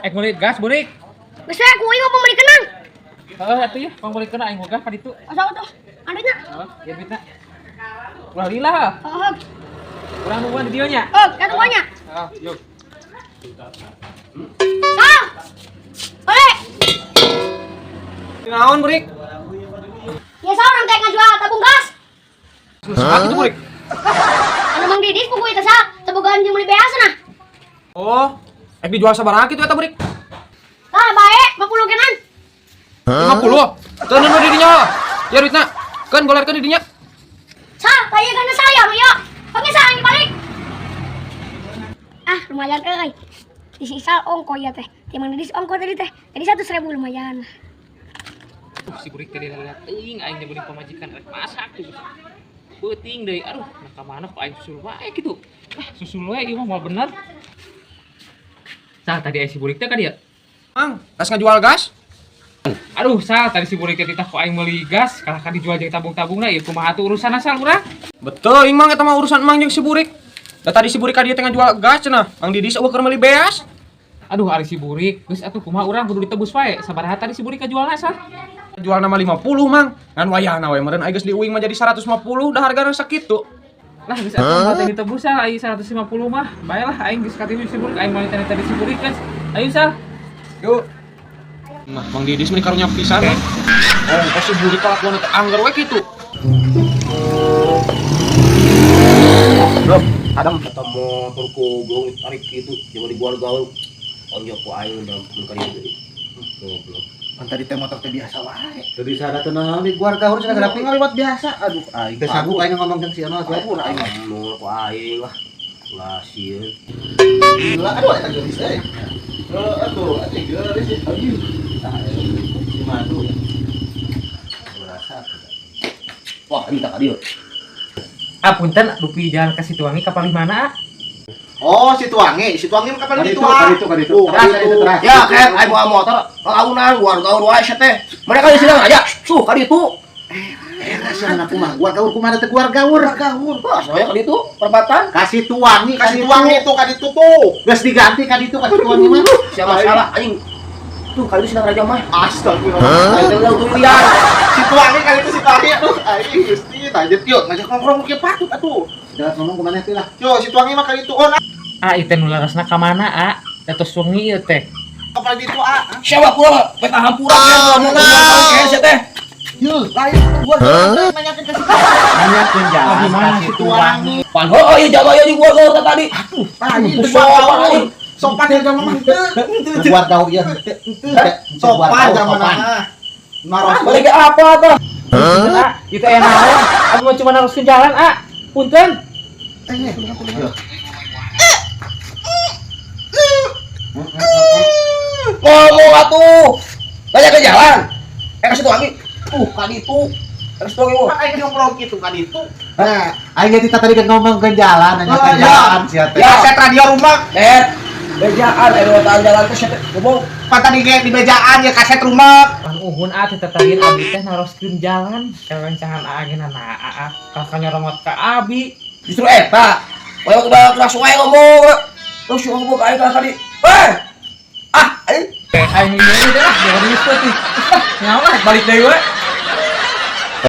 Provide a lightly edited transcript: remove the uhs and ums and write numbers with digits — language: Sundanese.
Meuli gas burik. Geus we ku aing ngomong meuli kenang. Heeh atuh ya, pang meuli kenang aing boga ka ditu. Asa tuh. Andanya. Heeh, ya duitna. Ulah lila. Heeh. Urang nungguan di dieu nya. Oh, ka tungguannya. Heeh, yuk. Sal. Ole, Naon burik? Ya saurang teh ngajual tabung gas. Susah gitu burik. Anu Mang Didis puguh teh sa, tebogaan jeung meuli beas nah. Oh, ek dijual sabaraha kitu eta burik? Tah bae 50 kenan. 50. Teu nu di dinya. Ya duitna. Keun golerkeun di dinya. Sa, taya kana saya nu ya. Panggil sa yang balik. Ah, lumayan euy. Di sisa ongko ya teh. Ti Mang Didis ongko tadi teh. Tadi 100.000 lumayan. Si burik teh lihat teuing aing nyebelin pamajikan rek masak tuh. Peuting deui. Aduh, nah ka mana kok aing susul wae kitu. Ah, susul wae ieu mah moal bener. Sal, tadi aya si burik teh ka dieu. Mang, tas ngajual gas? Aduh, Sal, tadi si burik teh titah ku aing meuli gas, kalah ka dijual jeung tabung-tabungna ieu kumaha atuh urusan asal urang? Betul, ing Mang eta mah urusan Mang jeung si burik. Da tadi si burik ka dieu teh ngajual gas cenah. Mang Didis euweuh keur meuli beas. Aduh, ari si burik, geus atuh kumaha urang kudu ditebus wae. Sabaraha tadi si burik kajualna, Sal? Jual nama 50, Mang. Ngan wayahna we meureun ai geus diuing mah jadi 150, dah hargana sakitu. Lah geus atuh mah teh ditebus Sal, ai 150 mah. Bae lah aing geus katilu si burik, aing moal tadi si burik geus. Ayo Sal. Yuk. Nah, Mang Didis meni karunya pisan. Oh, kok si burik kalakuan teh angger we kitu. Bro, kadang kata motor goblok ditarik gitu, coba di gua gaul. Onjok ku aing dalam kali deui. Goblok. Pan tadi teh motor teh biasa wae. Tadi sana tuh naon di guar gaur cenah Tapi ngaliwat biasa. Aduh, aing. Teh sanggup aing ngomong jeung si Ono atuh. Ampun aing. Nul ku aing lah. Lah sieun. Gila, aduh eta geulis euy. Heuh, atuh, anjing geulis. Aduh. Si Madu. Berasa atuh. Wah, minta ka dieu. Ah, punten dupi jalan ka Situwangi ka palih mana? Ah? Oh, Situwangi. Situwangi mah kapan Kali itu? itu, kali itu, kali itu. Tuh, Teras, kali itu. teras. Ya, kayak aing bawa motor, launan guar gaur wae sia teh. Mereka di sini aja. Suh, ka ditu. Era sia kumaha guar gaur kumaha teh guar gaur. Gaur. Wah, soalnya ka ditu perempatan. Kasih tuangi, Kasih Situwangi itu ka ditu tuh. Geus diganti ka ditu kasih tuangi mah. Siapa salah aing. Tuh, kali itu Sinang Raja mah. Astagfirullah. Aing teh udah liar. Situwangi kali itu Situwangi aduh aing Gusti lanjut yuk ngajak nongkrong ke patut atuh. Jelas ngomong kumaha teh lah. Yo Situwangi mah kali itu on Ah, ieu teh nu larasna ka mana, ah? Teh tos wengi ieu teh. Apalagi itu ah. Siapa pula peta hampura ya ngomong ngomong kayak teh. Yuk, lain gua nanyakeun ke situ. Nanyakeun jalan Di mana kasih tuangi. Pan heuh ieu jaga ieu di gua gaur teh tadi. Aduh, itu Sopan aing. Sopan ya zaman mah. Teu guar gaur ieu henteu. Sopan zaman mah. Naros Balik ke apa tah? Punten, ah, itu aya naon? Abi mah cuma naroskeun jalan, ah. Punten. Ngomong atuh. Nanya ke jalan. Eh kasih tuh lagi. Tuh ka ditu. Kasih tuh lagi. Kan aing ngobrol kitu ka ditu. Nah, aing ge tadi kan ngomong ke jalan, nanya ke Oh, iya. jalan sia teh. Ya. Kaset radio rumah. Net. Bejaan eh dua jalan teh sia teh. Ngomong. Pan tadi ge di bejaan ya kaset rumah. Pan uhun ah teh tatadian abi teh naroskeun jalan. Karencangan aa ge na aa. Kakak nyoromot ka abi. Justru eta. Koyo udah langsung aja ngomong. Terus ngomong ka aing ka tadi. Eh. Ah, aing Aing nyeri teh lah, jangan geus teh. Ah, nyawa balik deui we.